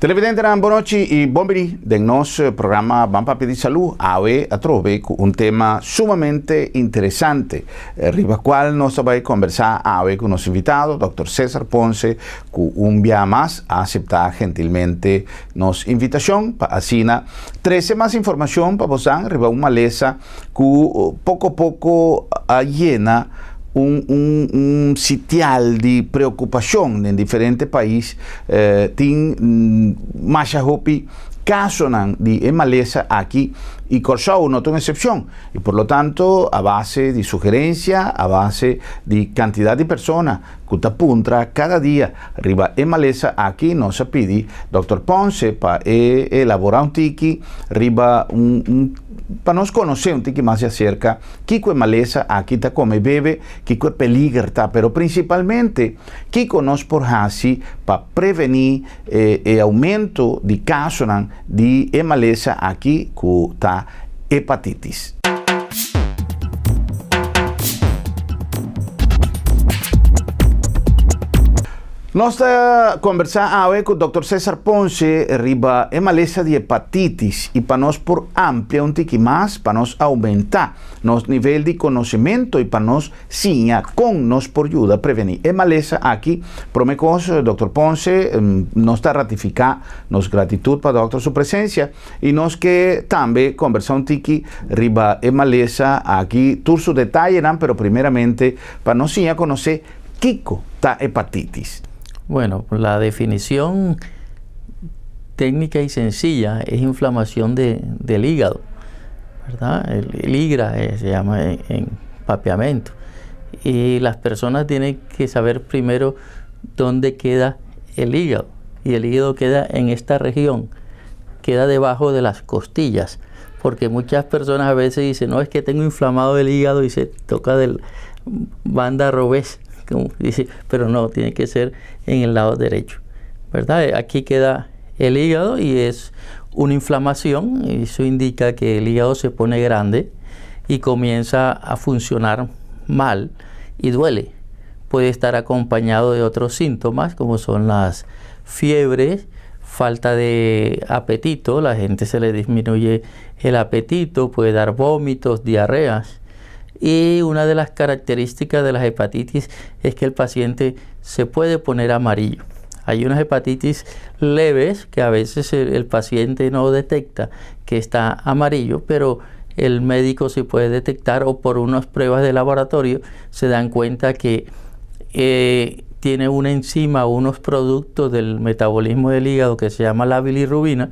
Televidentenan bon nochi y bon bini den nos programa Ban Papia di Salud. Awe atrobe cu un tema sumamente interesante riba cual nos ta bay conversa awe cu nos invitado Dòkter Cesar Ponce cu un bia mas a acepta gentilmente nos invitacion pa asina trece mas informacion pa bosan riba un malesa cu poco poco a yena un un un sitial di preocupacion den diferente pais. Tin masha hopi casonan di e malesa aki y Corsou no ta un excepcion y por lo tanto a base di sugerencia, a base di cantidad di persona cu ta puntra cada dia riba e malesa aki nos a pidi Dòkter Ponce pa e elabora un tiki riba un un pa nos conoce un tiki mas di acerca kico e malesa aki ta come bebe, kico e peliger ta, pero principalmente kico nos por haci pa preveni e e aumento di casonan di e malesa aki cu ta hepatitis. Nos ta kombersá awe ku Dòkter Cesar Ponce riba e malesa di hepatitis i pa nos por amplia un tiki mas, pa nos oumentá nos nivel di konosementu i pa nos siña kon nos por yuda prevení e malesa aki. Promé kos, Dòkter Ponce, nos ta ratifiká nos gratitut pa dòkter su presensia. I nos ke tambe kombersá un tiki riba e malesa aki, tur su detayenan, pero primeramente pa nos siña konosé kiko ta hepatitis. Bueno, la definición técnica y sencilla es inflamación de, del hígado, ¿verdad? El, el higra eh, se llama en, en papiamento. Y las personas tienen que saber primero dónde queda el hígado. Y el hígado queda en esta región, queda debajo de las costillas. Porque muchas personas a veces dicen, no, es que tengo inflamado el hígado y se toca del banda robés, como dice, pero no, tiene que ser en el lado derecho. ¿Verdad? Aquí queda el hígado y es una inflamación, y eso indica que el hígado se pone grande y comienza a funcionar mal y duele. Puede estar acompañado de otros síntomas como son las fiebres, falta de apetito, la gente se le disminuye el apetito, puede dar vómitos, diarreas. Y una de las características de las hepatitis es que el paciente se puede poner amarillo. Hay unas hepatitis leves que a veces el, paciente no detecta que está amarillo, pero el médico se puede detectar o por unas pruebas de laboratorio se dan cuenta que eh, tiene una enzima, unos productos del metabolismo del hígado que se llama la bilirrubina.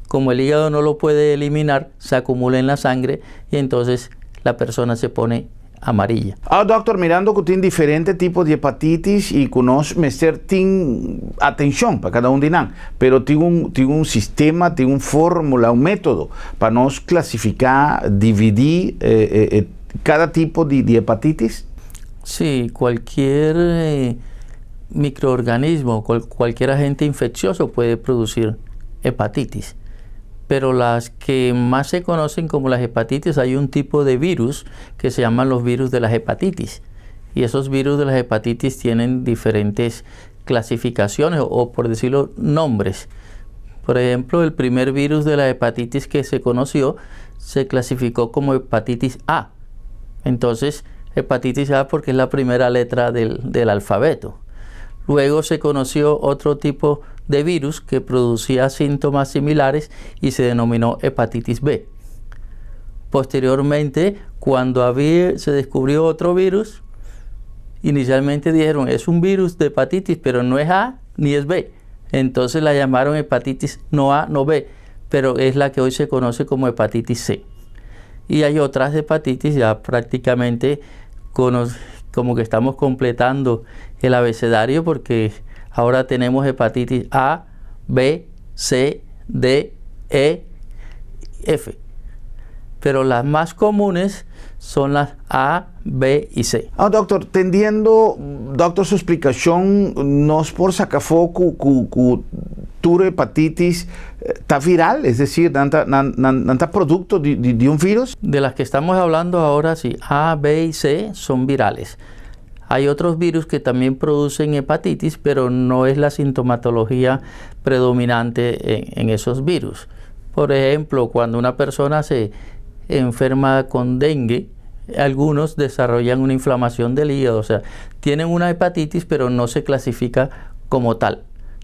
Como el hígado no lo puede eliminar, se acumula en la sangre y entonces la persona se pone amarilla. Ah, dokter, mirando ku tin diferente tipo di hepatitis y ku nos mester tin atencion pa cada un di nan, pero tin un tin un sistema, tin un formula, un metodo pa nos clasifica, dividi e cada tipo di di hepatitis? Sí, cualquier microorganismo, cualquier agente infeccioso puede producir hepatitis. Pero las que más se conocen como las hepatitis, hay un tipo de virus que se llaman los virus de las hepatitis. Y esos virus de las hepatitis tienen diferentes clasificaciones o, por decirlo, nombres. Por ejemplo, el primer virus de la hepatitis que se conoció se clasificó como hepatitis A. Entonces, hepatitis A porque es la primera letra del, del alfabeto. Luego se conoció otro tipo de virus que producía síntomas similares y se denominó hepatitis B. Posteriormente, cuando había, se descubrió otro virus, inicialmente dijeron es un virus de hepatitis, pero no es A ni es B. Entonces la llamaron hepatitis no A, no B, pero es la que hoy se conoce como hepatitis C. Y hay otras hepatitis ya prácticamente como que estamos completando el abecedario porque ahora tenemos hepatitis A, B, C, D, E, F. Pero las más comunes son las A, B y C. Ah, doctor, tendiendo doctor su explicación, nos por saca afó cu, cu, cu tur hepatitis ta viral, es decir, nan ta, nan, nan, nan ta producto di, di, di un virus? De las que estamos hablando ahora, sí, A, B y C son virales. Hay otros virus que también producen hepatitis, pero no es la sintomatología predominante en esos virus. Por ejemplo, cuando una persona se enferma con dengue, algunos desarrollan una inflamación del hígado, o sea, tienen una hepatitis, pero no se clasifica como tal.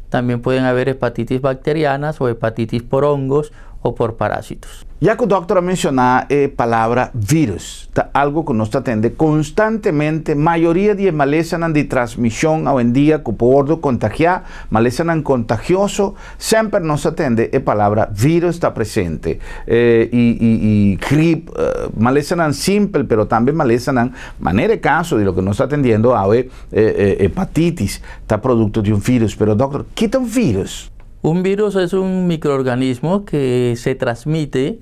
También pueden haber hepatitis bacterianas o hepatitis por hongos o por parásitos. Ya ku dòkter a menshoná e palabra virus, ta algu ku nos ta tende konstantemente, mayoria di e malesanan di transmishon awendia ku por wòrdu kontagiá, malesanan kontagioso, semper nos ta tende e palabra virus ta presente. I i i grip, malesanan simpel pero tambe malesanan, manera e kaso di loke nos ta atendiendo awe, hepatitis, ta produkto di un virus. Pero dòkter, ki ta un virus? Un virus es un microorganismo que se transmite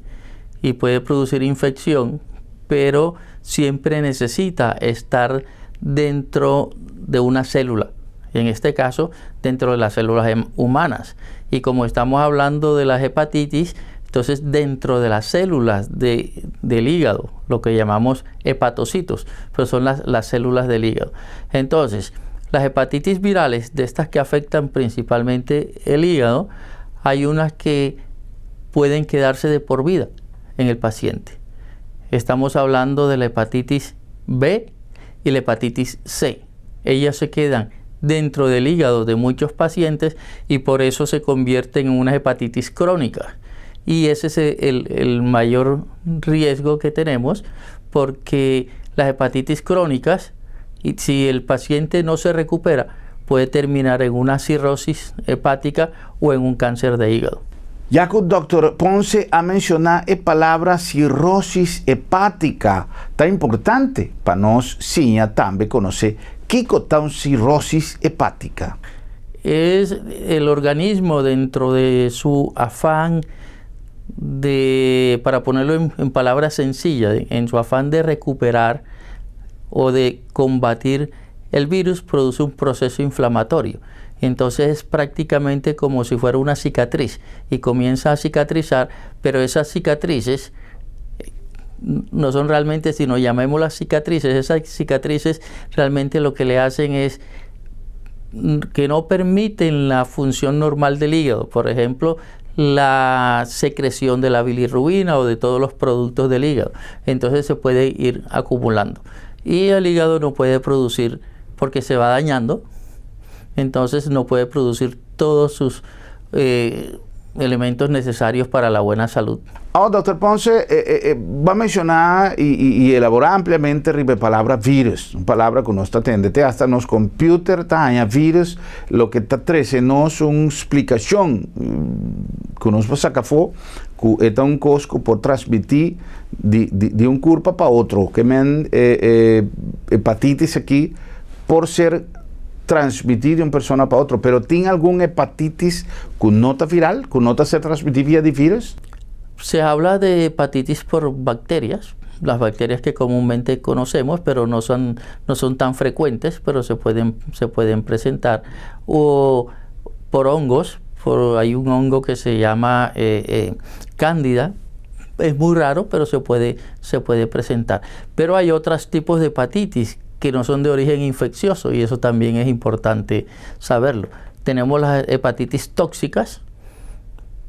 y puede producir infección, pero siempre necesita estar dentro de una célula, en este caso dentro de las células humanas. Y como estamos hablando de las hepatitis, entonces dentro de las células del hígado, lo que llamamos hepatocitos, pero son las células del hígado. Entonces, las hepatitis virales, de estas que afectan principalmente el hígado, hay unas que pueden quedarse de por vida en el paciente. Estamos hablando de la hepatitis B y la hepatitis C. Ellas se quedan dentro del hígado de muchos pacientes y por eso se convierten en una hepatitis crónica. Y ese es el mayor riesgo que tenemos, porque las hepatitis crónicas, y si el paciente no se recupera, puede terminar en una cirrosis hepática o en un cáncer de hígado. Ya ku dòkter Ponce a menshoná e palabra sirosis hepátika, ta importante pa nos siña tambe konosé kiko ta un sirosis hepátika. Es el organismo dentro de su afán de, para ponerlo en palabras sencillas, en su afán de recuperar o de combatir el virus, produce un proceso inflamatorio. Entonces es prácticamente como si fuera una cicatriz y comienza a cicatrizar, pero esas cicatrices no son realmente, sino llamémoslas cicatrices, esas cicatrices realmente lo que le hacen es que no permiten la función normal del hígado, por ejemplo, la secreción de la bilirrubina o de todos los productos del hígado. Entonces se puede ir acumulando y el hígado no puede producir porque se va dañando, entonces no puede producir todos sus elementos necesarios para la buena salud. Oh, dòkter Ponce, bo a menshoná i elaborá ampliamente riba e palabra virus, un palabra ku nos ta tende, te hasta nos computer ta haña virus, loke ta trese nos un splikashon ku nos por saka afó, ku e ta un kos ku por transmití di un kurpa pa otro, ke men hepatitis aki por ser transmití di un persona pa otro, pero tin algun hepatitis ku no ta viral, ku no ta ser transmití via di virus? Se habla de hepatitis por bacterias, las bacterias que comúnmente conocemos, pero no son tan frecuentes, pero se pueden presentar. O por hongos, hay un hongo que se llama cándida, es muy raro, pero se puede presentar. Pero hay otros tipos de hepatitis que no son de origen infeccioso y eso también es importante saberlo. Tenemos las hepatitis tóxicas,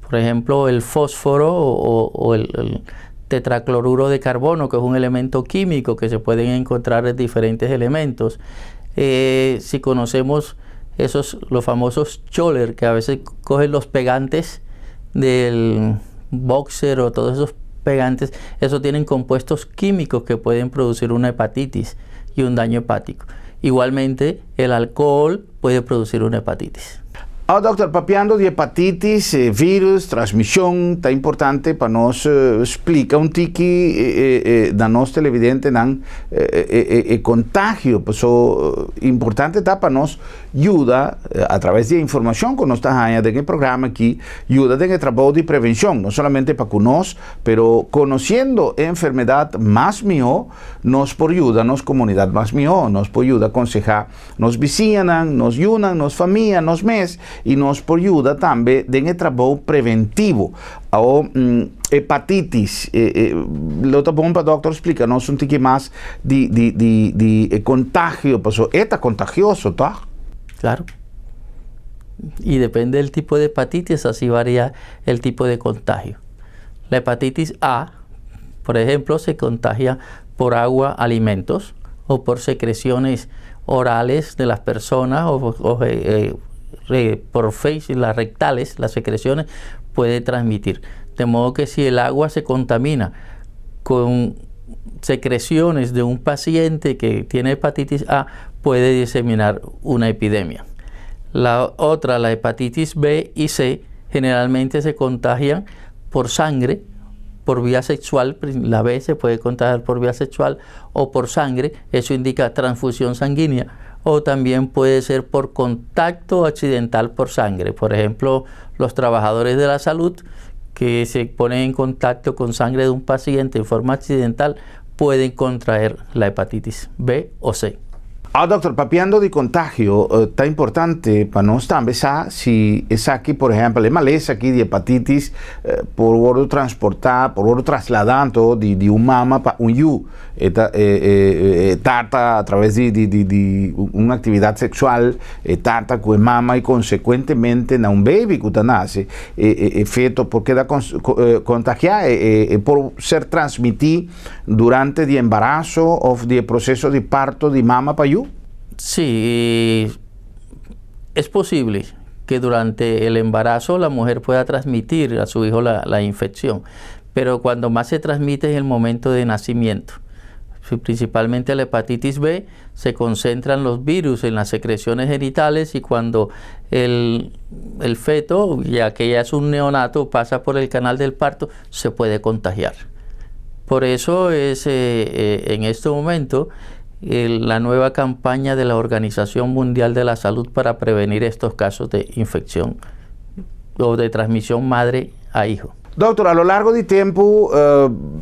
por ejemplo, el fósforo o el tetracloruro de carbono, que es un elemento químico que se pueden encontrar en diferentes elementos. Si conocemos esos, los famosos choler, que a veces cogen los pegantes del boxer o todos esos pegantes, eso tienen compuestos químicos que pueden producir una hepatitis y un daño hepático. Igualmente, el alcohol puede producir una hepatitis. Ah, dòkter, papiando di hepatitis, virus, transmishon, ta importante pa nos splika un tiki na nos televidentenan kontagio, so, importante ta pa nos yuda a traves di informashon ku nos ta den e programa aki, yuda den trabou di prevenshon, no solamente pa nos, pero konosiendo e enfermedat mas mihó, nos por yuda nos komunidat mas mihó, nos por yuda konsehá nos bisiñanan, nos yunan, nos famia, nos mes i nos por yuda tambe den trabou preventivo. Awor, Hepatitis, lo ta bon pa dòkter splika nos un tiki mas di kontagio, paso e ta kontagioso, toch? Claro. Y depende del tipo de hepatitis, así varía el tipo de contagio. La hepatitis A, por ejemplo, se contagia por agua, alimentos o por secreciones orales de las personas o por feces, las rectales, las secreciones, puede transmitir. De modo que si el agua se contamina con secreciones de un paciente que tiene hepatitis A, puede diseminar una epidemia. La otra, la hepatitis B y C, generalmente se contagian por sangre, por vía sexual, la B se puede contagiar por vía sexual o por sangre, eso indica transfusión sanguínea, o también puede ser por contacto accidental por sangre. Por ejemplo, los trabajadores de la salud que se ponen en contacto con sangre de un paciente en forma accidental pueden contraer la hepatitis B o C. Ah, dòkter, papiando di kontagio, ta importante pa nos tambe sa si esaki, por ehèmpel, e malesa aki di hepatitis por wòrdu transportá, por wòrdu trasladá di un mama pa un yu, tata a traves di un aktividat seksual, tata ku mama i konsekuentemente na un baby ku ta nase, e feto por keda kontagiá, por ser transmití durante e embaraso òf e proseso di parto di mama pa yu? Sí, es posible que durante el embarazo la mujer pueda transmitir a su hijo la infección, pero cuando más se transmite es el momento de nacimiento. Principalmente la hepatitis B, se concentran los virus en las secreciones genitales y cuando el feto, ya que ya es un neonato, pasa por el canal del parto, se puede contagiar. Por eso es en este momento la nueva campaña de la Organización Mundial de la Salud para prevenir estos casos de infección o de transmisión madre a hijo. Dòkter, a lo largo di tempu,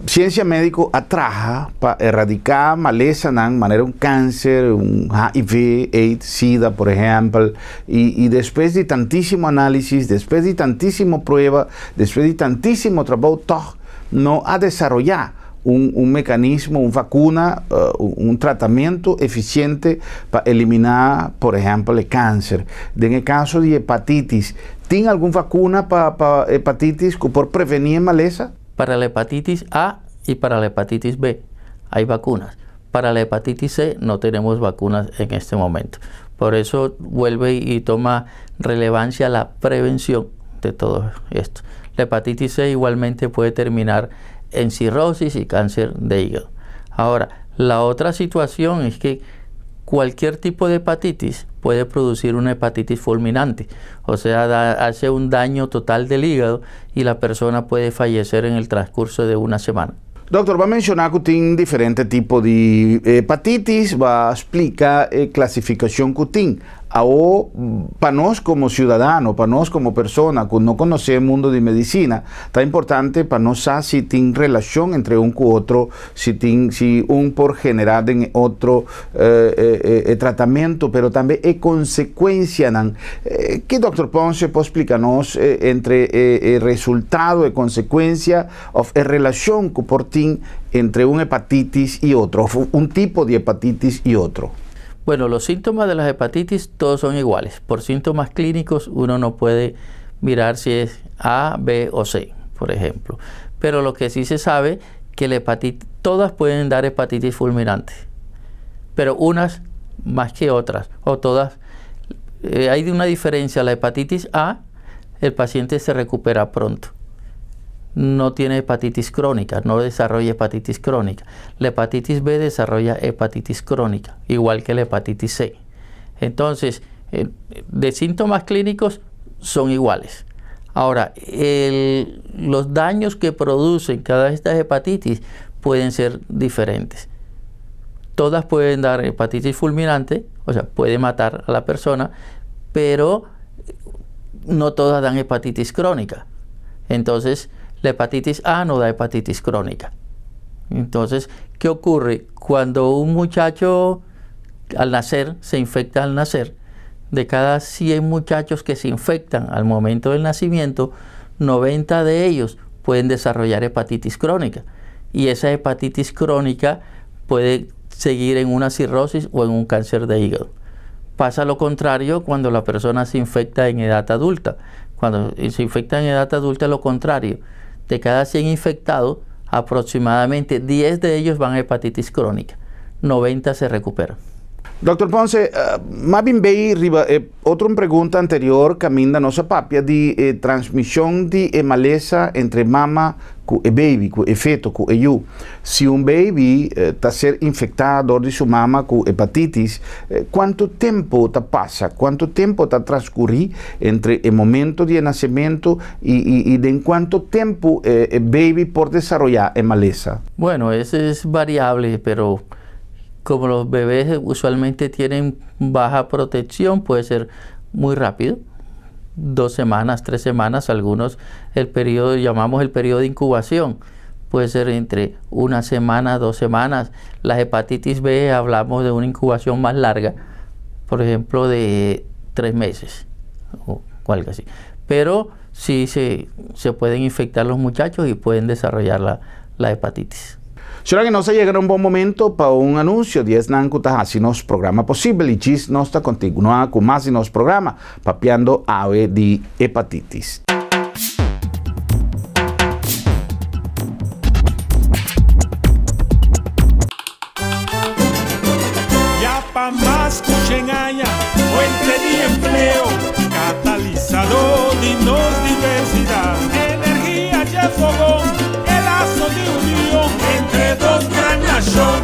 siensia médiko a traha pa eradiká malesanan, manera un kanser, un HIV, AIDS, SIDA, por ehèmpel, i despues di tantísimo análisis, despues di tantísimo prueba, despues di tantísimo trabou, toch no a desaroyá un mekanismo, un vakuna, un tratamentu efisiente pa eliminá, por ehèmpel, e kanser. Den kaso di hepatitis, tin algun vakuna pa hepatitis ku por prevení malesa? Para la hepatitis A y para la hepatitis B hay vacunas. Para la hepatitis C no tenemos vacunas en este momento. Por eso vuelve y toma relevancia la prevención de todo esto. La hepatitis C igualmente puede terminar en cirrosis y cáncer de hígado. Ahora, la otra situación es que cualquier tipo de hepatitis puede producir una hepatitis fulminante, o sea, hace un daño total del hígado y la persona puede fallecer en el transcurso de una semana. Dòkter, bo a menshoná ku tin diferente tipo di hepatitis, bo a splika e klasifikashon ku tin. Awor, pa nos komo siudadano, pa nos komo persona ku no konosé mundu di medisina, ta importante pa nos sa si tin relashon entre un ku otro, si un por generá den otro tratamentu, pero tambe e konsekuensianan. Ki dòkter Ponce por splika nos entre e resultado i konsekuensia òf e relashon ku por tin entre un hepatitis i otro, òf un tipo di hepatitis i otro? Bueno, los síntomas de las hepatitis todos son iguales. Por síntomas clínicos uno no puede mirar si es A, B o C, por ejemplo. Pero lo que sí se sabe que la hepatitis, todas pueden dar hepatitis fulminante, pero unas más que otras, o todas. Hay una diferencia. La hepatitis A, el paciente se recupera pronto. No tiene hepatitis crónica, no desarrolla hepatitis crónica. La hepatitis B desarrolla hepatitis crónica, igual que la hepatitis C. Entonces, de síntomas clínicos son iguales. Ahora, los daños que producen cada de estas hepatitis pueden ser diferentes. Todas pueden dar hepatitis fulminante, o sea, puede matar a la persona, pero no todas dan hepatitis crónica. Entonces, la hepatitis A no da hepatitis crónica. Entonces, ¿qué ocurre? Cuando un muchacho al nacer se infecta al nacer, de cada 100 muchachos que se infectan al momento del nacimiento, 90 de ellos pueden desarrollar hepatitis crónica. Y esa hepatitis crónica puede seguir en una cirrosis o en un cáncer de hígado. Pasa lo contrario cuando la persona se infecta en edad adulta. Cuando se infecta en edad adulta, lo contrario. De cada 100 infectados, aproximadamente 10 de ellos van a hepatitis crónica. 90 se recuperan. Dòkter Ponce, m'a bin bay riba e otro pregunta anterior caminda nos a papia di e transmision di e malesa entre mama cu e baby, cu e feto, cu e yu. Si un baby ta ser infecta door di su mama cu hepatitis, cuanto tempo ta pasa, cuanto tempo ta transcuri entre e momento di e nacemento y y den cuanto tempo e baby por desaroya e malesa? Bueno, ese es variable, pero como los bebés usualmente tienen baja protección, puede ser muy rápido, 2 semanas, 3 semanas, algunos el periodo, llamamos el periodo de incubación, puede ser entre una semana, 2 semanas. La hepatitis B hablamos de una incubación más larga, por ejemplo de 3 meses o algo así. Pero sí se pueden infectar los muchachos y pueden desarrollar la hepatitis. Será ku nos a yega na un bon momento pa un anunsio di esnan ku ta hasi nos programa posibel i djis nos ta kontinuá ku mas di nos programa papiando awe di hepatitis. Ya pa mas ku shen aña, fuente di empleo, katalisadó di nos diversidat, energia dje fogon, e laso di union entre dos gran nashon.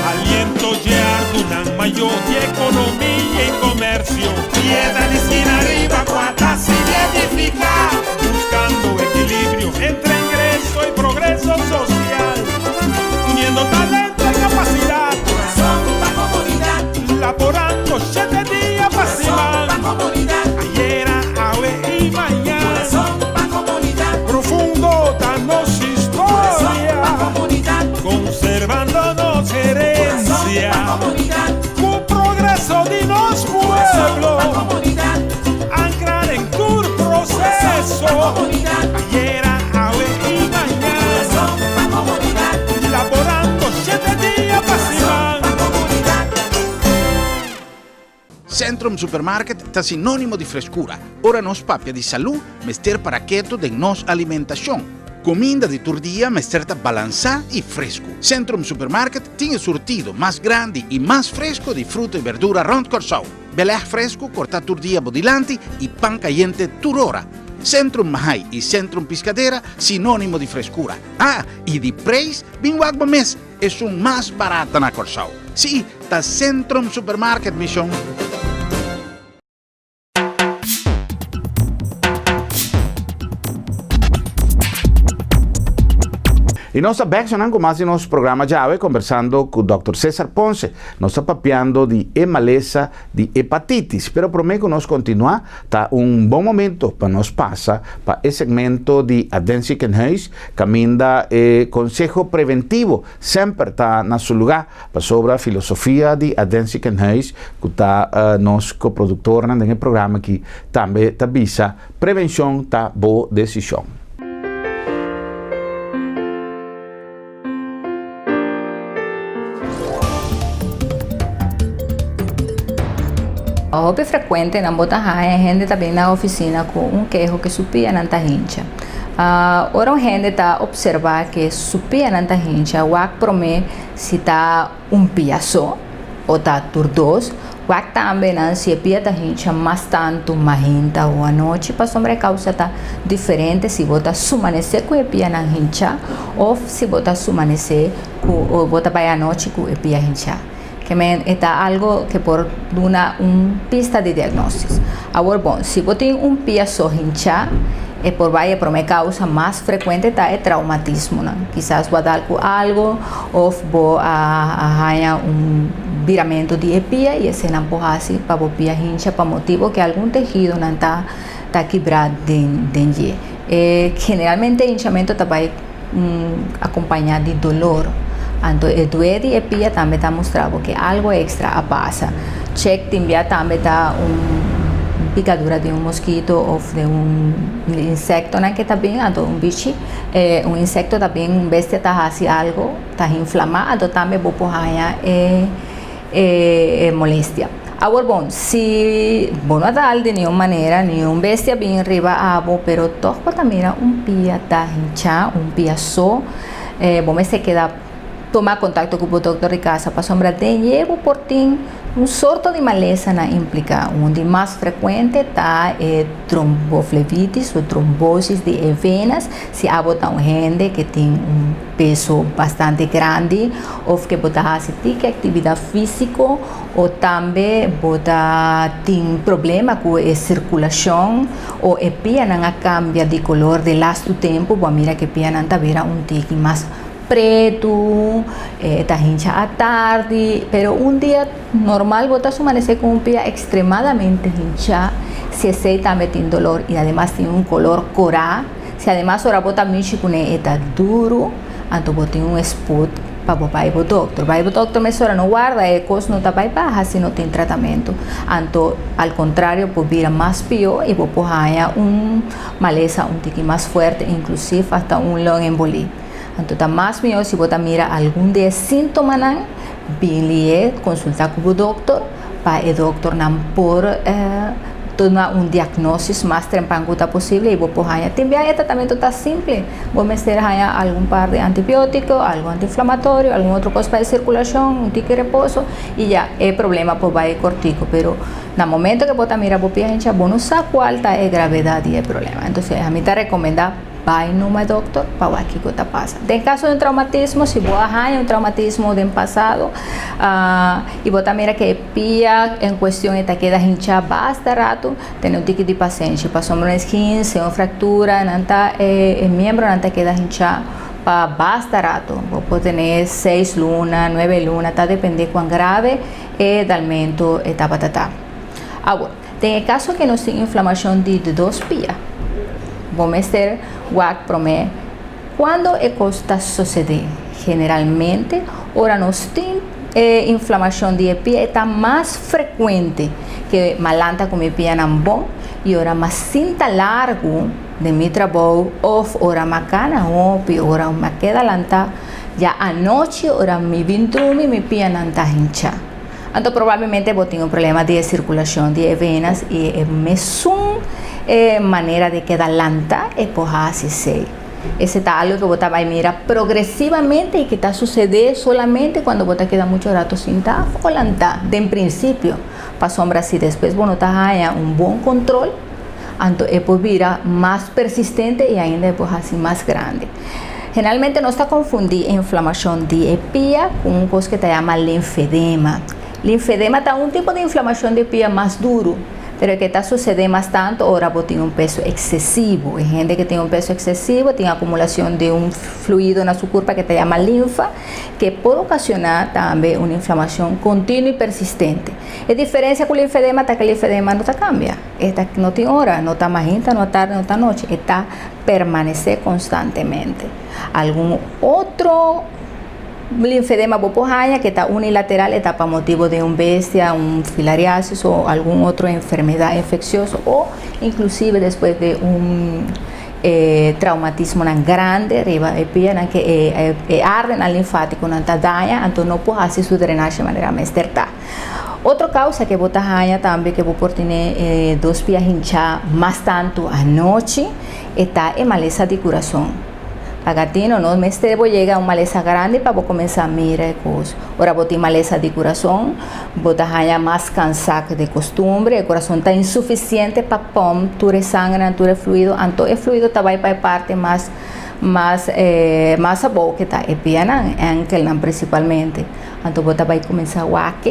Aliento dje ardunan mayó di ekonomia i komersio. Piedra di skina riba kua ta sigui edifiká. Buskando ekilibrio entre ingreso i progreso sosial. Uniendo talento i kapasidat. Kurason pa komunidat. Laborando shete dia pa siman. Kurason pa komunidat. Ayera, awe i mañan. Kurason pa komunidat. Profundo ta nos historia. Kurason pa komunidat. Konservando nos herensia. Kurason pa komunidat. Ku progreso di nos pueblo. Kurason pa komunidat. Ankra den tur proseso. Kurason pa komunidat. Ayera, awe i mañan. Kurason pa komunidat. Laborando shete dia pa siman. Kurason pa komunidat. Centrum Supermarket ta sinónimo di freskura. Ora nos papia di salú, mester para ketu den nos alimentashon. Kuminda di tur dia mester ta balansá i fresku. Centrum Supermarket tin e surtido mas grandi i mas fresku di fruta i berdura rònt Kòrsou. Belèg fresku kortá tur dia bo dilanti i pan kayente tur ora. Centrum Mahai i Centrum Piscadera sinónimo di freskura. Ah, i di preis, bin wak bo mes! Esun mas barata na Kòrsou. Sí, ta Centrum Supermarket, mi shon. I nos ta bek shonnan ku mas di nos programa djawe kombersando ku Dòkter Cesar Ponce. Nos ta papiando di e malesa di hepatitis. Pero promé ku nos kontinuá, ta un bon momento pa nos pasa pa e segmento di Advent Ziekenhuis Kaminda e konseho preventivo semper ta na su lugá, pasobra filosofia di Advent Ziekenhuis, ku ta nos koproduktornan den e programa aki, tambe ta bisa, Prevenshon ta bo desishon. Hopi frekuente nan bo ta haña hende ta bin na ofisina ku un keho ke su pianan ta hincha. Ora un hende ta opservá ke su pianan ta hincha, wak promé si ta un pia so o ta tur dos. Wak tambe nan si e pia ta hincha mas tantu mainta o anochi pasobra e kausa ta diferente si bo ta sumanesé ku e pianan hincha òf si bo ta sumanesé ku o bo ta bai anochi ku e pia hincha. Ke men e ta algo ke por duna un pista di diagnosis. Awor bon, si bo tin un pia so hincha e por bai e prome kausa mas frekuente ta e traumatismonan. Kisas bo a dal ku algo òf bo a haña un biramentu di e pia i esenan por hasi pa bo pia hincha pa motibu ke algun tehidonan ta ta kibrá den den dje. E generalmente e hinchamentu ta bai akompañá di dolor. Anto e due di e pia tambe ta mustra bo ke algo ekstra a pasa. Chèk tin bia tambe ta un. picadura di un mosquito of di un insecto nan cu ta bin, anto un bichi, un insecto ta bin, un bestia ta haci algo, ta inflama, anto tambe bo por haya e molestia. Awor bon, si bo no dal di ningun manera, ningun bestia bin riba abo, pero toch bo ta mira un pia ta hincha, un pia so, bo mester keda tuma contacto cu bo doctor di cas, pasobra den dje bo por tin un sorto di malesanan implica. Un di mas frecuente ta e tromboflebitis o trombosis di e venas, si abo ta un hende cu tin un peso bastante grandi of cu bo ta haci tiki actividad fisico o tambe bo ta tin problema cu e circulacion o e pianan a cambia di color de lastu tempo, bo a mira cu e pianan ta bira un tiki mas preto, ta hincha atardi, pero un dia normal bo ta sumanece cu un pia extremadamente hincha, si esey tambe tin dolor y ademas tin un color cora, si ademas ora bo ta mishi cune e ta duro, anto bo tin un spot pa bo bay bo doctor. Bay bo doctor mesora, no warda, e cos no ta bay baha si no tin tratamento. Anto, al contrario, por bira mas pio y bo por haya un malesa un tiki mas fuerte, inclusive hasta un longembolie. Anto ta mas mihó si bo ta mira algun di e síntomanan, bin lié konsultá ku bo dòkter pa e dòkternan por duna un diagnósis mas trempan ku ta posible i bo por haña. Tin bia e tratamentu ta simple, bo mester haña algun par di antibiótiko, algun antiinflamatorio, algun otro kos pa e sirkulashon, un tiki reposo i ya e problema por bai kortiku. Pero na momento ku bo ta mira bo pia hinchá bo no sa kual ta e gravedat di e problema. Entonces ami ta rekomendá. Bai numa dokter pa wak kiko ta pasa. Den kaso di un traumatismo, si bo a haña un traumatismo den pasado i bo ta mira ku e pia en kuestion e ta keda hinchá basta ratu, tene un tiki di pasenshi pasobra un esquince, un fraktura, nan ta e miembronan ta keda hinchá pa basta ratu. Bo por tene seis luna, nuebe luna, ta depende kuan grave e dalmentu e tabata ta. Awor. Den e kaso ke nos tin inflamashon di di dos pia, bo mester wak promé kuando e kos ta sosedé. Generalmente ora nos tin e inflamashon di e pia e ta mas frekuente ke malanta ku mi pianan bon i ora mas sinta largu den mi trabou òf ora ma kana hopi, ora ma keda lanta ya anochi ora mi bin drumi mi pianan ta hincha. Anto probablemente bo tin un problema di e circulacion di e venas y e mesun e manera di keda lanta e por haci esey. Ese ta algo cu bo ta bay mira progresivamente y cu ta sucede solamente cuando bo ta keda mucho rato sinta o lanta den principio, pasobra si despues bo no ta haya un bon control anto e por bira mas persistente y ainda e por haci mas grandi. Generalmente nos ta konfundí e inflamashon di e pia ku un kos ku ta yama linfedema. Linfedema ta un tipo di inflamashon di pia mas duru, pero ke ta susedé mas tantu ora bo tin un peso eksesivo. E hende ku tin un peso eksesivo tin akumulashon di un fluido na su kurpa ku ta yama linfa, ke por okashoná tambe un inflamashon kontinuo i persistente. E diferensia ku linfedema ta ku linfedema no ta kambia, e ta no tin ora, no ta mainta, no ta tardi, no ta anochi, e ta permanesé konstantemente. Algun otro linfedema bo por haña ke ta unilateral, e ta pa motibu di un bestia, un filariasis o algun otro enfermedat infeksioso o inklusive despues di un traumatismonan grandi riba e pianan ke e ardenan linfátikonan ta daña, anto no por hasi su drenashi manera mester ta. Otro causa que bo ta haña tambe que bo por tene e dos pia hinchá mas tantu anochi e ta e malesa di curason. Pagatino no mester bo yega un malesa grandi pa bo cuminsa mira e cos. Ora bo tin malesa di curason bo ta haña mas cansá que de costumbre, e curason ta insuficiente pa pump tur e sangrenan, tur e fluido, anto e fluido ta bay pa e parte mas mas mas abou que ta e pianan, enkelnan principalmente. Anto bo ta bai kuminsá wak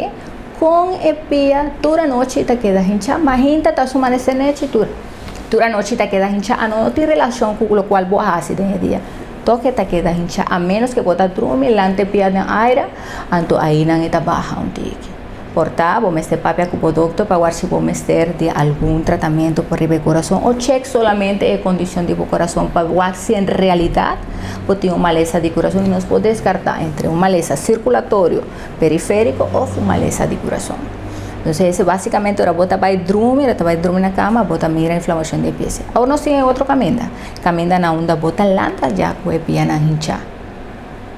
kon e pia tur anochi ta keda hinchá. Mahinta ta su manesé nechi tur tur anochi ta keda hinchá. Ano no tin relashon ku lokual bo a hasi den e dia. Tòg e ta keda hinchá a ménos ke bo ta drumi lanta e pia den aire, anto ainan e ta baha un tiki. Por ta, bo mester papia ku bo dokter pa wak si bo mester di algun tratamentu pa riba e kurason o chèk solamente e kondishon di bo kurason pa wak si en realidat bo tin un malesa di kurason i nos por deskartá entre un malesa sirkulatorio perifériko òf un malesa di kurason. Entonces, esey basicamente ora bo ta bay drumi, ora ta bay drumi na cama, bo ta mira inflamacion di pia. Awor nos tin otro caminda. Caminda na unda bo ta lanta ya cu e pianan hincha.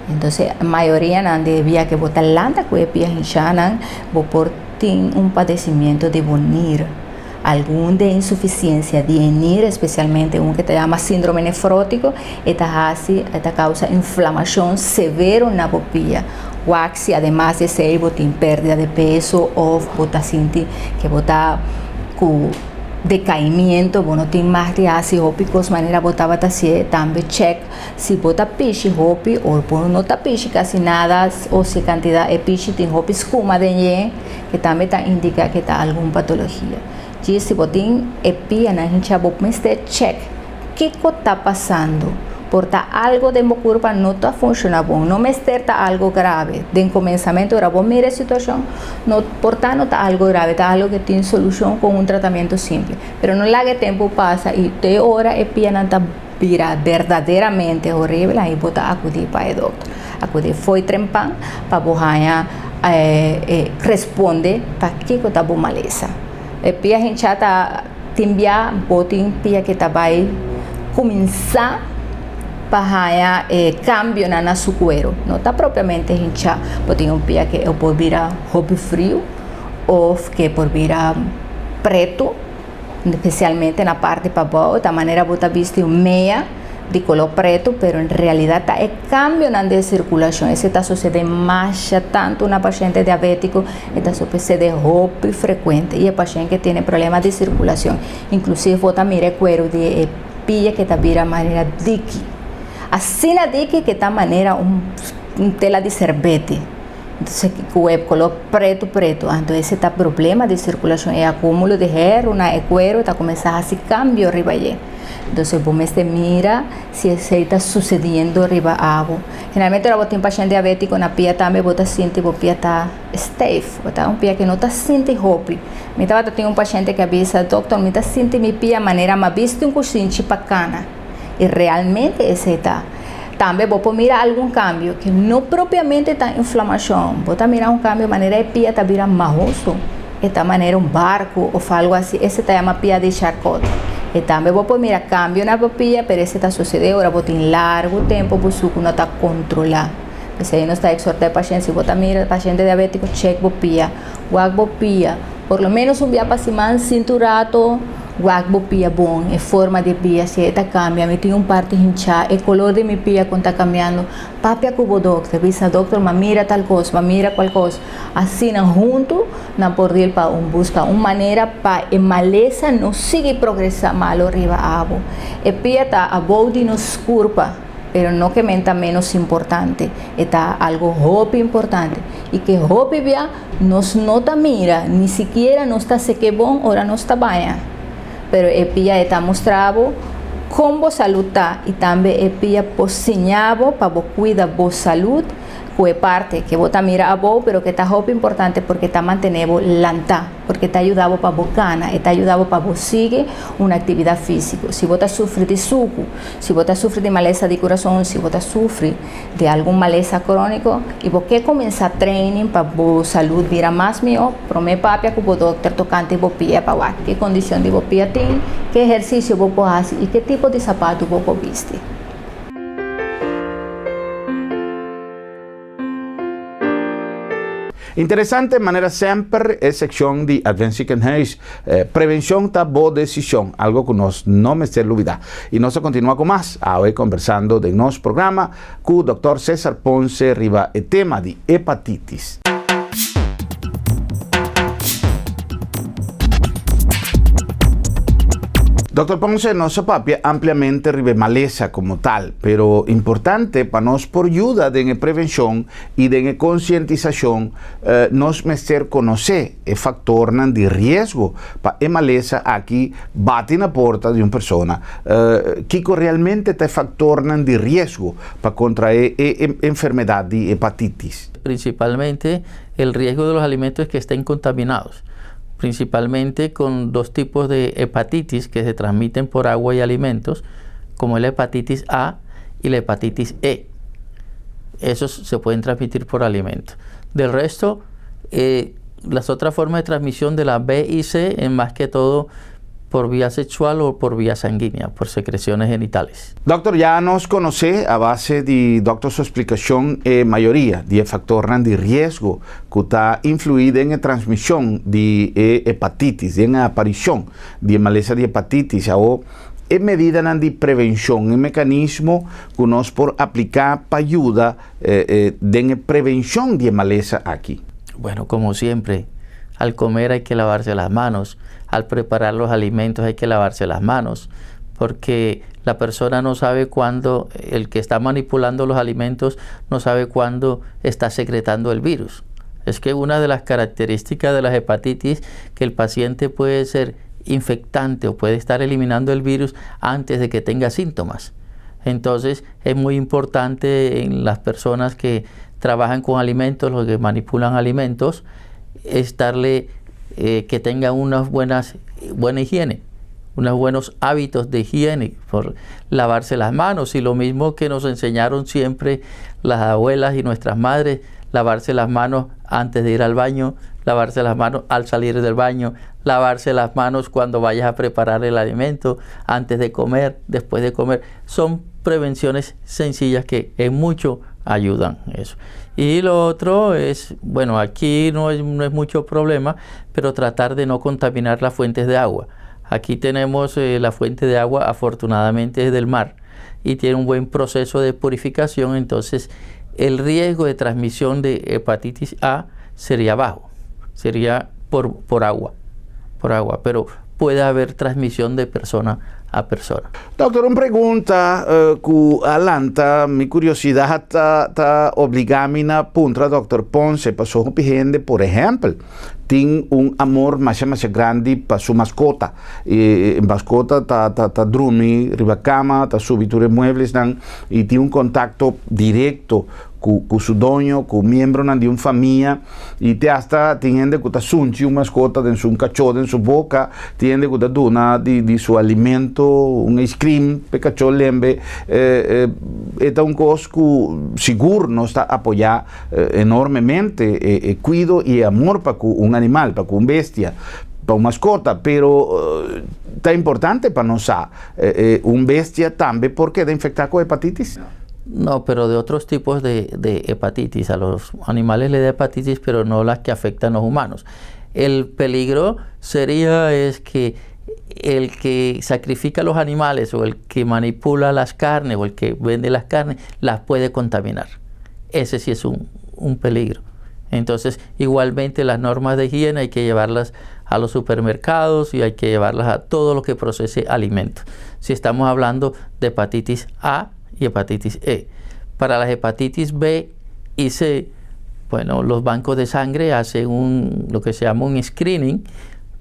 Entonces, mayoria nan di bia cu bo ta lanta cu e pia hincha nan, bo por tin un padecimiento di bo nir. Algun di insuficiencia di nir, especialmente un cu ta yama sindrome nefrotico, e ta haci, e ta causa inflamacion severo na bo pia. Wak si ademas di esey bo tin perdida di peso of bo ta sinti cu bo ta cu decaimiento, bo no tin mas di haci hopi cos manera bo tabata hacié. Tambe check si bo ta pishi hopi o bo no ta pishi casi nada o si cantidad e pishi tin hopi scuma den dje, cu tambe ta indica cu ta algun patologia. Djis si bo tin e pianan hincha, bo mester check kico ta pasando. Por ta algo den bo curpa no ta funciona bon. No mester ta algo grave. Den comenzamento, ora bo mira e situacion, no por ta no ta algo grave, ta algo cu tin solucion cu un tratamento simple. Pero no laga e tempo pasa y te ora e pianan ta bira berdaderamente horibel, ey bo ta acudi pa e doctor. Acudi fo'i trempan pa bo haya responde pa kico ta bo malesa. E pia hincha ta tin bia bo tin pia cu ta bay cuminsa pa haya e cambionan na su cuero. No ta propiamente hincha, bo tin un pia cu e por bira hopi frio of cu por bira preto, especialmente na parti pabou, ta manera bo ta bisti un meya di color preto, pero en realidad ta e cambionan di circulacion. Esey ta sucede mas tanto na paciente diabetico, e ta sucede hopi frecuente y e paciente cu tin problema di circulacion. Inclusive bo ta mira e cuero di e pia cu ta bira manera diki. Asina diki cu ta manera un tela di serbete. Entonces, cu e color preto preto. Anto, esey ta problema di circulacion y acumulo di hero na e cuero ta cuminsa haci cambio riba dje. Entonces, bo mester mira si esey ta sucediendo riba abo. Generalmente, ora bo tin paciente diabetico na pia tambe, bo ta sinti bo pia ta stijf, bo ta un pia cu no ta sinti hopi. Mi tabata tin un paciente cu a bisa: "Doctor, mi ta sinti mi pia manera m'a bisti un cusinchi pa cana." Y realmente esey ta. Tambe bo por mira algun cambio cu no propiamente ta inflamacion. Bo ta mira un cambio manera e pia ta bira mahoso. E ta manera un barco of algo asina. Esey ta yama pia di Charcot. Y tambe bo por mira cambio na pia, pero esey ta sucede ora bo tin largo tempo bo sucu no ta controla. Esey nos ta exhorta e paciente. Si bo ta mira paciente diabetico, check bo pia. Wak bo pia. Por lo menos un bia pa siman, sinta un rato, wak bo pia bon, e forma di pia, si e ta cambia, mi tin un parti hincha, e color di mi pia con ta cambiando. Papia cu bo doctor, bisa: "Doctor, m'a mira tal cos, m'a mira cual cos." Asina hunto nan por ir pa un busca un manera pa e malesa no sigui progresa malo riba abo. E pia ta abou di nos curpa, pero no kiermen ta menos importante. E ta algo hopi importante. Y cu hopi bia nos no ta mira, ni sikiera nos ta seke bon ora nos ta baña. Pero e pia ta mustra bo con bo salud ta y tambe e pia por siña bo pa bo cuida bo salud cu e parti cu bo ta mira abou, pero cu ta hopi importante porque ta mantene bo lanta, porque ta yuda bo pa bo cana, ta yuda bo pa bo sigui un actividad fisico. Si bo ta sufri di sucu, si bo ta sufri di malesa di curason, si bo ta sufri di algun malesa cronico y bo kier cuminsa training pa bo salud bira mas miho, prome papia cu bo doctor tocante bo pia pa wak ki condicion di bo pia tin, ki ehercicio bo por haci y ki tipo di sapato bo por bisti. Interesante manera semper e seccion di Advent Ziekenhuis. Prevencion ta bo decision, algo cu nos no mester lubida. Y nos ta continua cu mas, awe conversando den nos programa cu Dr. Cesar Ponce riba e tema di hepatitis. Dr. Ponce, nos a papia ampliamente riba malesa como tal, pero importante pa nos por yuda den prevencion y den concientisacion, nos mester conoce e factornan di riesgo pa e malesa aki bati na porta di un persona. Kico realmente ta e factornan di riesgo pa contrae e enfermedad di hepatitis? Principalmente el riesgo de los alimentos que estén contaminados, principalmente con dos tipos de hepatitis que se transmiten por agua y alimentos, como la hepatitis A y la hepatitis E. Esos se pueden transmitir por alimentos. Del resto, Las otras formas de transmisión de la B y C es más que todo por vía sexual o por vía sanguínea, por secreciones genitales. Dòkter, ya nos konosé a base di dòkter su eksplikashon e mayoria di faktornan di riesgo ku ta influí den transmishon di hepatitis, den aparishon di malesa di hepatitis òf e medidanan di prevenshon, e mekanismo ku nos por apliká pa yuda den prevenshon di malesa aki. Bueno, como siempre, al comer hay que lavarse las manos, al preparar los alimentos hay que lavarse las manos, porque la persona no sabe cuándo, el que está manipulando los alimentos no sabe cuándo está secretando el virus. Es que una de las características de la hepatitis, que el paciente puede ser infectante o puede estar eliminando el virus antes de que tenga síntomas. Entonces es muy importante en las personas que trabajan con alimentos, los que manipulan alimentos, estarle que tengan unas buena higiene, unos buenos hábitos de higiene, por lavarse las manos y lo mismo que nos enseñaron siempre las abuelas y nuestras madres, lavarse las manos antes de ir al baño, lavarse las manos al salir del baño, lavarse las manos cuando vayas a preparar el alimento, antes de comer, después de comer. Son prevenciones sencillas que en mucho ayudan eso. Y lo otro es, bueno, aquí no es mucho problema, pero tratar de no contaminar las fuentes de agua. Aquí tenemos la fuente de agua, afortunadamente es del mar, y tiene un buen proceso de purificación, entonces el riesgo de transmisión de hepatitis A sería bajo, sería por agua, pero puede haber transmisión de persona a persona. Dòkter, un pregunta ku a lanta mi kuriosidat ta obligá mi na puntra dòkter Ponce, paso hende, por ehèmpel, tin un amor mas mas grandi pa su maskota. E maskota ta drumi riba kama, ta subi tur mueblesnan i tin un kontakto direkto ku su doño, ku miembro di un famia i te hasta tin hende ku ta sunchi un maskota den su kachó den su boka, tin hende ku ta duna di su alimento, un ice cream, pa kachó lembe, ta un kos ku sigur nos ta apoyá enormemente kuido i amor pa un animal, pa un bestia, pa un maskota, pero ta importante pa nos un bestia tambe por keda infektá ku hepatitis. No, pero de otros tipos de hepatitis. A los animales le da hepatitis, pero no las que afectan a los humanos. El peligro sería es que el que sacrifica a los animales o el que manipula las carnes o el que vende las carnes las puede contaminar. Ese sí es un peligro. Entonces, igualmente las normas de higiene hay que llevarlas a los supermercados y hay que llevarlas a todo lo que procese alimentos. Si estamos hablando de hepatitis A y hepatitis E. Para las hepatitis B y C, bueno, los bancos de sangre hacen lo que se llama un screening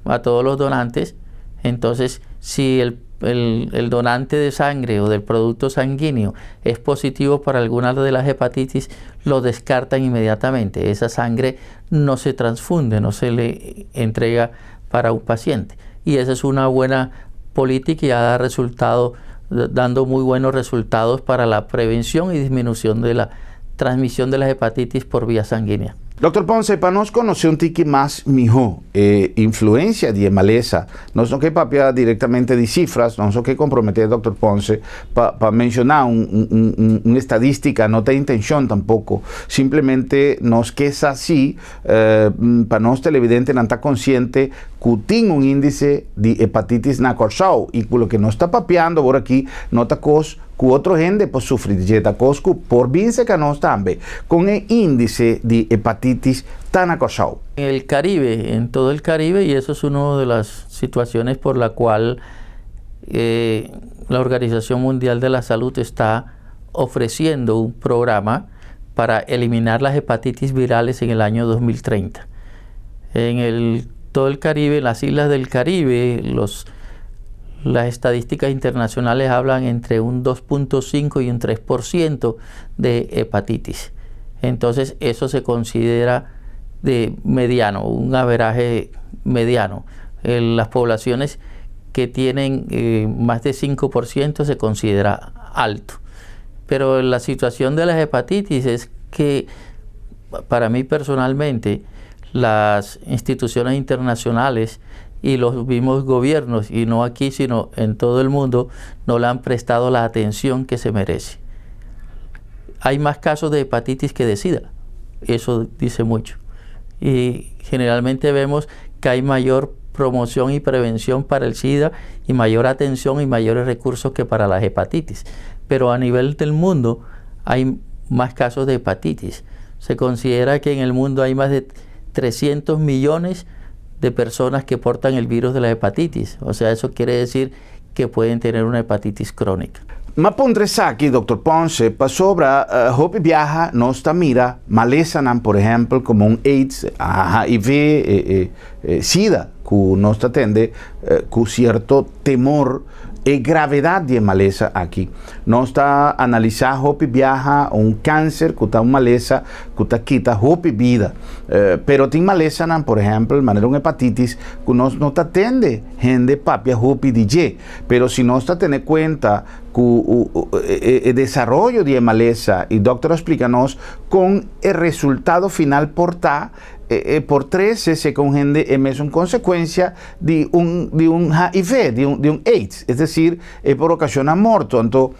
a todos los donantes. Entonces, si el donante de sangre o del producto sanguíneo es positivo para alguna de las hepatitis, lo descartan inmediatamente. Esa sangre no se transfunde, no se le entrega para un paciente. Y esa es una buena política y ha dado resultado, dando muy buenos resultados para la prevención y disminución de la transmisión de las hepatitis por vía sanguínea. Dr. Ponce, pa nos konosé un tiki mas mihó influensia di malesa, nos no ke papia direktamente di sifra, nos no ke komprometé Dr. Ponce pa menshoná un estadístika, no tin intenshon tampoko, simplemente nos ke asina, pa nos televidentenan ta konsiente ku tin un índise di hepatitis na Kòrsou i ku loke nos ta papiando awor aki no ta kos ku otro hende por sufri di ta kos ku por bin serka nos tambe kon e índise di hepatitis ta na Kòrsou. En el Caribe, en todo el Caribe, y eso es una de las situaciones por la cual la Organización Mundial de la Salud está ofreciendo un programa para eliminar las hepatitis virales en el año 2030. En todo el Caribe, en las islas del Caribe, las estadísticas internacionales hablan entre un 2.5 y un 3% de hepatitis. Entonces eso se considera de mediano, un average mediano. En las poblaciones que tienen más de 5% se considera alto. Pero la situación de las hepatitis es que para mí personalmente Las instituciones internacionales y los mismos gobiernos, y no aquí, sino en todo el mundo, no le han prestado la atención que se merece. Hay más casos de hepatitis que de SIDA, eso dice mucho. Y generalmente vemos que hay mayor promoción y prevención para el SIDA y mayor atención y mayores recursos que para las hepatitis. Pero a nivel del mundo hay más casos de hepatitis. Se considera que en el mundo hay más de 300 millones de personas que portan el virus de la hepatitis. O sea, eso quiere decir que pueden tener una hepatitis crónica. M'a puntra esaki, Dr. Ponce, pasobra hopi biaha nos ta mira malesanan, por ehèmpel, komo un AIDS, HIV, SIDA, ku nos ta tende ku sierto temor e gravedat di e malesa aki. Nos ta analisá hopi biaha un kanser ku ta un malesa ku ta kita hopi bida. Pero tin malesanan, por ehèmpel, manera un hepatitis, ku nos no ta tende hende papia hopi di dje. Pero si nos ta tene kuenta ku e desaroyo di e malesa i dòkter a splika nos kon e resultado final por ta, e por trese seka un hende e mesun konsekuensia di un di un HIV, di un di un AIDS, es desir e por okashoná morto. Anto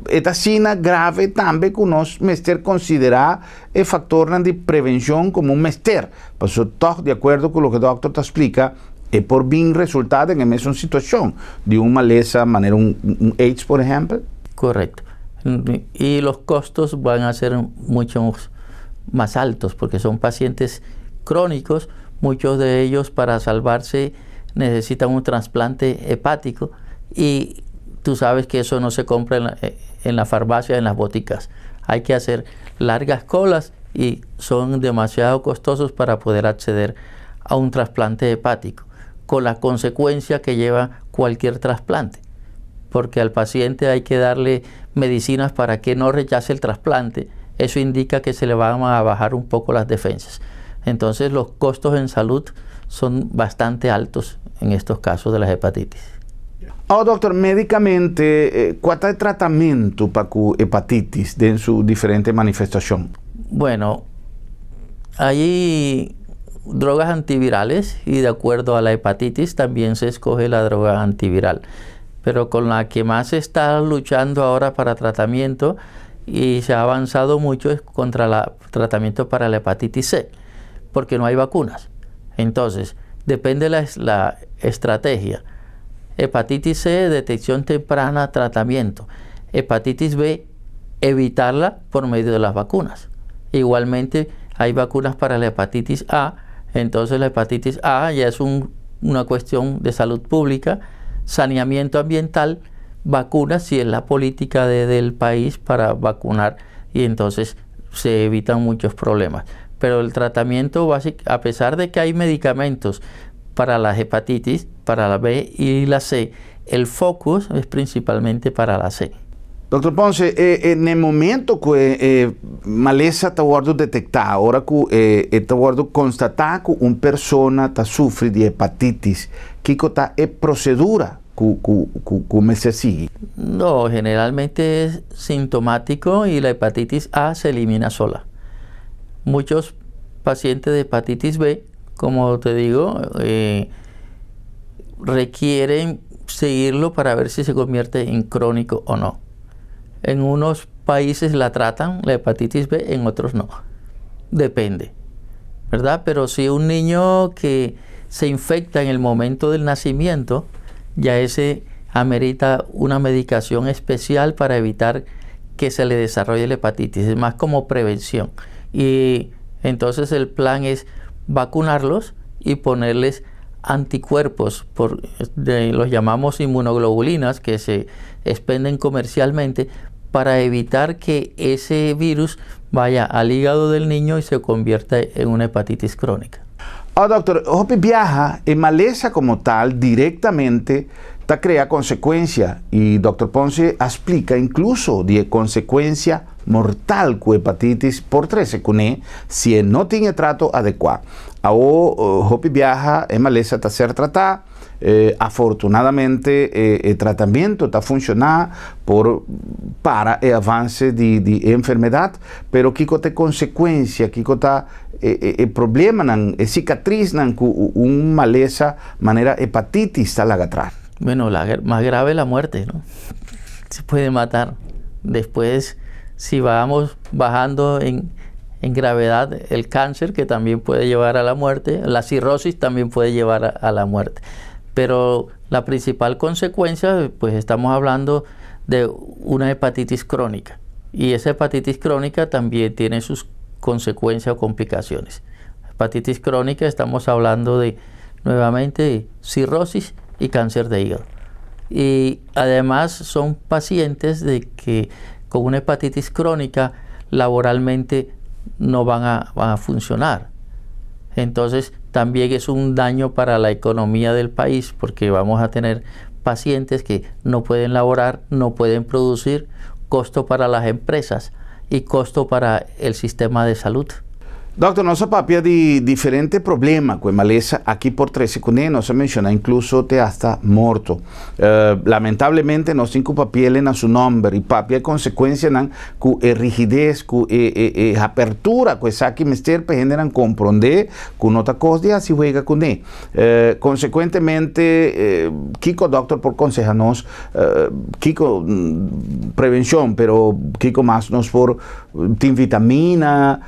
e ta asina grave tambe ku nos mester konsiderá e faktornan di prevenshon komo un mester, pasobra tòg di akuerdo ku loke dòkter ta splika e por bin resultá den e mesun situashon di un malesa manera un un AIDS por ehèmpel. Korekto. Y los costos van a ser mucho más altos porque son pacientes crónicos, muchos de ellos para salvarse necesitan un trasplante hepático y tú sabes que eso no se compra en la farmacia, en las boticas. Hay que hacer largas colas y son demasiado costosos para poder acceder a un trasplante hepático, con la consecuencia que lleva cualquier trasplante, porque al paciente hay que darle medicinas para que no rechace el trasplante. Eso indica que se le van a bajar un poco las defensas. Entonces los costos en salud son bastante altos en estos casos de las hepatitis. Oh, dòkter, médikamente, kua ta e tratamentu pa ku hepatitis den su diferente manifestashon? Bueno, hay drogas antivirales y de acuerdo a la hepatitis también se escoge la droga antiviral. Pero con la que más se está luchando ahora para tratamiento y se ha avanzado mucho es contra el tratamiento para la hepatitis C, porque no hay vacunas. Entonces, depende la, la estrategia. Hepatitis C, detección temprana, tratamiento. Hepatitis B, evitarla por medio de las vacunas. Igualmente hay vacunas para la hepatitis A, entonces la hepatitis A ya es una cuestión de salud pública, saneamiento ambiental, vacunas si es la política del país para vacunar y entonces se evitan muchos problemas. Pero el tratamiento básico, a pesar de que hay medicamentos para la hepatitis, para la B y la C, el focus es principalmente para la C. Dr. Ponce, na momento ku e malesa ta wòrdu detektá, ora ku ta wòrdu konstatá ku un persona ta sufri di hepatitis, kiko ta e prosedura ku mester sigui? No, generalmente es sintomático y la hepatitis A se elimina sola. Muchos pacientes de hepatitis B, como te digo, requieren seguirlo para ver si se convierte en crónico o no. En unos países la tratan, la hepatitis B, en otros no. Depende, ¿verdad? Pero si un niño que se infecta en el momento del nacimiento, ya ese amerita una medicación especial para evitar que se le desarrolle la hepatitis, es más como prevención. Y entonces el plan es vacunarlos y ponerles anticuerpos, los llamamos inmunoglobulinas, que se expenden comercialmente para evitar que ese virus vaya al hígado del niño y se convierta en una hepatitis crónica. Oh, dòkter, hopi biaha e malesa komo tal direktamente ta krea konsekuensia i Dr. Ponce a splika inkluso di e konsekuensia mortal ku hepatitis por trese kuné si e no tin e trato adekuá. Awor, hopi biaha e malesa ta ser tratá. Afortunadamente e tratamentu ta funshoná por para e avanse di enfermedat, pero kiko ta e konsekuensia, kiko ta e problemanan, e sikatrisnan ku un malesa manera hepatitis ta laga atras? Bueno, la más grave es la muerte, ¿no? Se puede matar. Después, si vamos bajando en gravedad, el cáncer, que también puede llevar a la muerte, la cirrosis también puede llevar a la muerte. Pero la principal consecuencia, pues estamos hablando de una hepatitis crónica. Y esa hepatitis crónica también tiene sus consecuencias o complicaciones. Hepatitis crónica, estamos hablando de, nuevamente, cirrosis y cáncer de hígado. Y además son pacientes de que con una hepatitis crónica laboralmente no van a funcionar. Entonces también es un daño para la economía del país porque vamos a tener pacientes que no pueden laborar, no pueden producir, costo para las empresas y costo para el sistema de salud. Dòkter, nos a papia di diferente problema ku e malesa aki por trese kuné, nos a menshoná inkluso te hasta morto. Lamentablemente nos tin ku papi'é na su nòmber i papia konsekuensianan ku e rigides, ku e apertura ku esaki mester pa hendenan komprondé ku no ta kos di hasi wega kuné. Konsekuentemente, kiko dòkter por konsehá nos, kiko prevenshon, pero kiko mas nos por tin vitamina,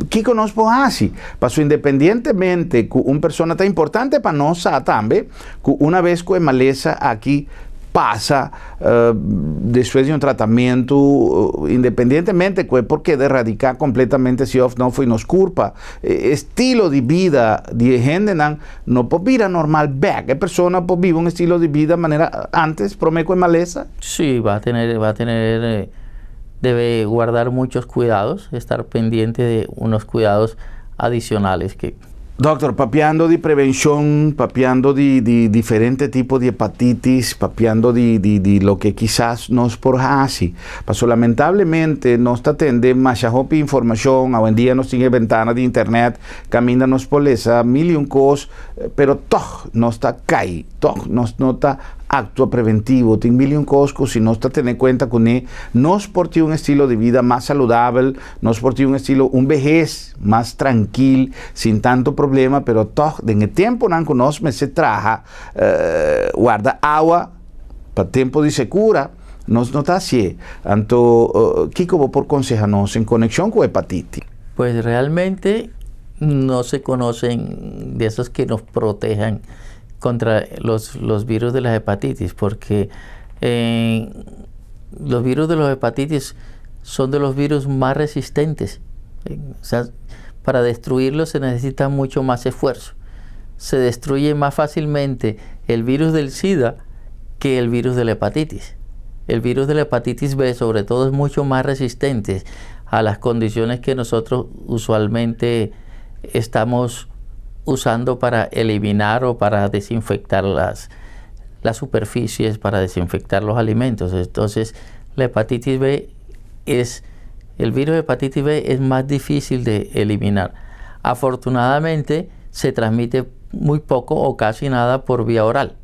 kiko nos por hasi? Paso independientemente ku un persona ta importante pa nos tambe, ku un bes ku e malesa aki pasa despues di un tratamentu, independientemente ku por keda eradiká kompletamente si òf no for di nos kurpa, estilo di bida di hendenan no por bira normal bèk. E persona por biba un estilo di bida manera antes, promé ku e malesa? Sí, va a tener, debe guardar muchos cuidados, estar pendiente de unos cuidados adicionales que Dòkter, papiando di prevenshon, papiando di diferente tipo di hepatitis, papiando di loke kisas nos por hasi. Paso lamentablemente nos ta tende masha hopi informashon, awendia nos tin bentana di internet, kaminda nos por lesa mil i un kos, pero toch nos ta kai, toch nos no ta aktua preventivo, tin mil i un kos ku si nos ta tene kuenta kuné, nos por tin un estilo di bida mas saludabel, nos por tin un estilo, un behes mas trankil, sin tantu problema, pero toch den e tempunan ku nos mester traha, warda awa pa tempu di sekura, nos no ta asina. Anto, kiko bo por konsehá nos en konekshon ku hepatitis? Pues realmente no se conocen de esos que nos protejan contra los virus de la hepatitis, porque los virus de los hepatitis son de los virus más resistentes. O sea, para destruirlos se necesita mucho más esfuerzo. Se destruye más fácilmente el virus del SIDA que el virus de la hepatitis. El virus de la hepatitis B, sobre todo, es mucho más resistente a las condiciones que nosotros usualmente estamos usando para eliminar o para desinfectar las superficies, para desinfectar los alimentos. Entonces, la hepatitis B es, el virus de hepatitis B es más difícil de eliminar. Afortunadamente, se transmite muy poco o casi nada por vía oral,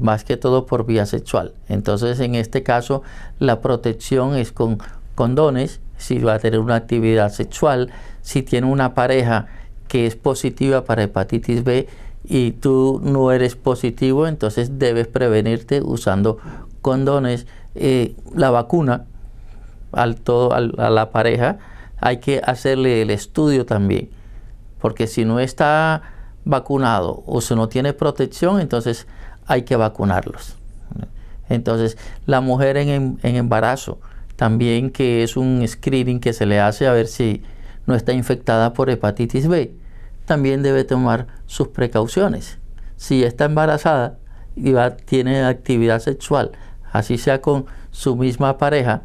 más que todo por vía sexual. Entonces, en este caso, la protección es con condones, si va a tener una actividad sexual, si tiene una pareja que es positiva para hepatitis B y tú no eres positivo, entonces debes prevenirte usando condones. La vacuna al todo, a la pareja hay que hacerle el estudio también, porque si no está vacunado o si no tiene protección, entonces hay que vacunarlos. Entonces, la mujer en embarazo, también, que es un screening que se le hace a ver si no está infectada por hepatitis B, también debe tomar sus precauciones. Si está embarazada y tiene actividad sexual, así sea con su misma pareja,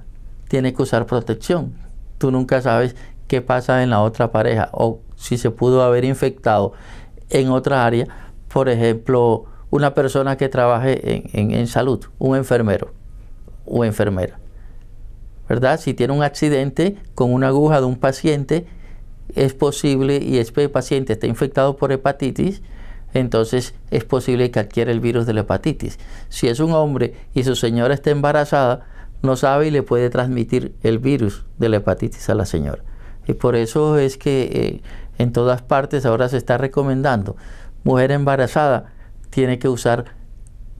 tiene que usar protección. Tú nunca sabes qué pasa en la otra pareja o si se pudo haber infectado en otra área. Por ejemplo, una persona que trabaje en salud, un enfermero o enfermera, ¿verdad? Si tiene un accidente con una aguja de un paciente, es posible y este paciente está infectado por hepatitis, Entonces es posible que adquiera el virus de la hepatitis. Si es un hombre y su señora está embarazada, no sabe y le puede transmitir el virus de la hepatitis a la señora. Y por eso es que en todas partes ahora se está recomendando: mujer embarazada tiene que usar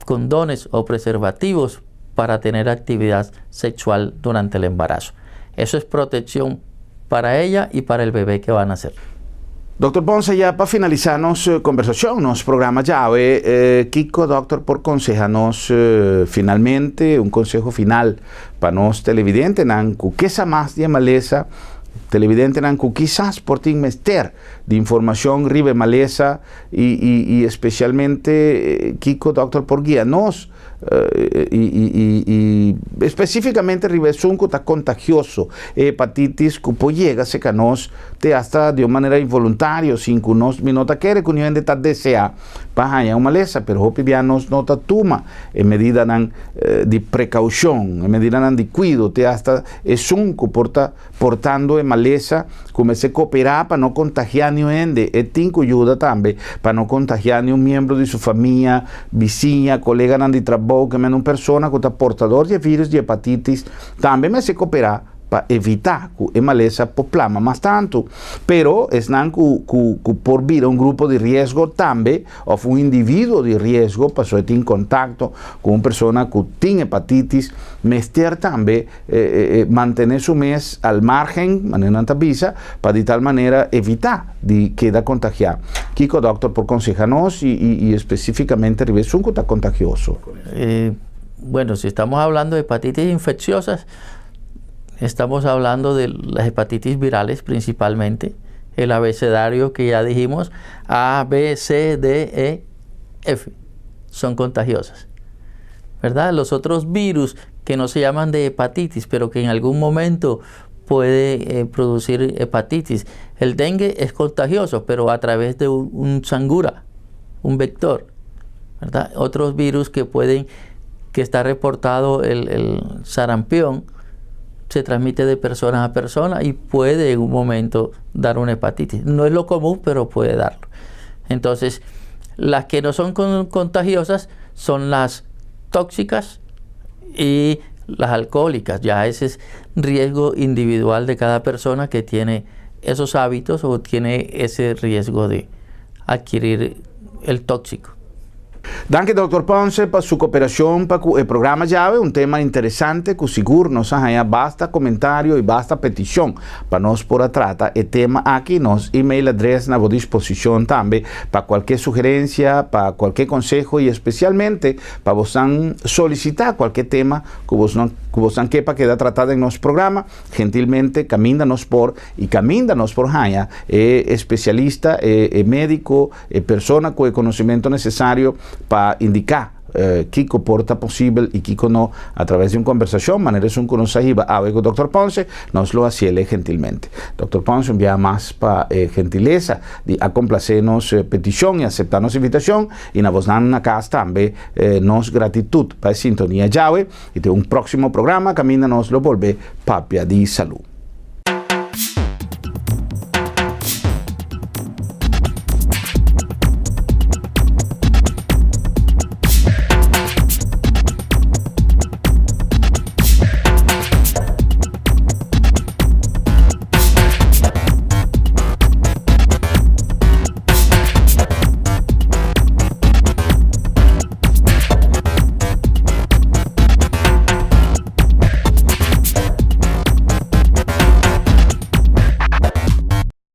condones o preservativos para tener actividad sexual durante el embarazo. Eso es protección para ella y para el bebé que van a nacer. Dr. Ponce, ya pa finalisá nos kombersashon, nos programa djawe, kiko dòkter por konsehá nos finalmente, un konseho final pa nos televidentenan ku ke sa mas di malesa, televidentenan ku kisas por tin mester di informashon riba malesa i espesialmente kiko dòkter por guia nos i spesífikamente riba esun ku ta kontagioso, hepatitis ku por yega serka nos te hasta di un manera involuntario, sin ku nos, mi no ta kere ku ningun ta deseá pa haña un malesa, pero hopi bia nos no ta tuma e medidanan di prekoushon, e medidanan di kuido, te hasta esun ku por ta portando e malesa, kuminsá kooperá pa no kontagiá ningun hende, e tin ku yuda tambe pa no kontagiá ningun miembro di su famia, bisiña, koleganan di trabou, ke men un persona ku ta portadó di vírùs di hepatitis, tambe mester kooperá pa evitá ku e malesa por plama mas tantu. Pero esnan ku por bira un grupo di riesgo tambe, òf un individuo di riesgo, pasó tin kontakto ku un persona ku tin hepatitis, mester tambe mantené su mes al margen, manera nan ta bisa, pa di tal manera evitá di keda kontagiá. Kiko dòkter por konsehá nos i spesífikamente riba esun ku ta kontagioso? Bueno, si estamos hablando de hepatitis infecciosas, estamos hablando de las hepatitis virales principalmente, el abecedario que ya dijimos, A, B, C, D, E, F, son contagiosas, ¿verdad? Los otros virus que no se llaman de hepatitis, pero que en algún momento puede producir hepatitis. El dengue es contagioso, pero a través de un sangura, un vector, ¿verdad? Otros virus que pueden, que está reportado el sarampión, se transmite de persona a persona y puede en un momento dar una hepatitis. No es lo común, pero puede darlo. Entonces, las que no son contagiosas son las tóxicas y las alcohólicas. Ya ese es riesgo individual de cada persona que tiene esos hábitos o tiene ese riesgo de adquirir el tóxico. Danki, Dr. Ponce, pa su kooperashon pa e programa djawe, un tema interesante ku sigur nos a basta komentario i basta petishon pa nos por trata e tema aki. Nos email address na bo disposishon tambe pa kualke sugerensia, pa kualke konseho i espesialmente pa bo solisitá kualke tema ku bo ke pa keda tratá den nos programa. Gentilmente, kaminda nos por i kaminda nos por haña espesialista, médiko, persona ku e konosementu nesesario pa indiká kiko por ta posibel i kiko no a traves di un kombersashon, manera esun ku nos a hiba ku Dr. Ponce, nos lo hasi gentilmente. Dr. Ponce, un biaha mas pa gentilesa di a komplasé nos petishon i aseptá nos invitashon i na bosnan na kas tambe nos gratitut pa sintonia djawe i te un próksimo programa kaminda nos lo bolbe papia di salú.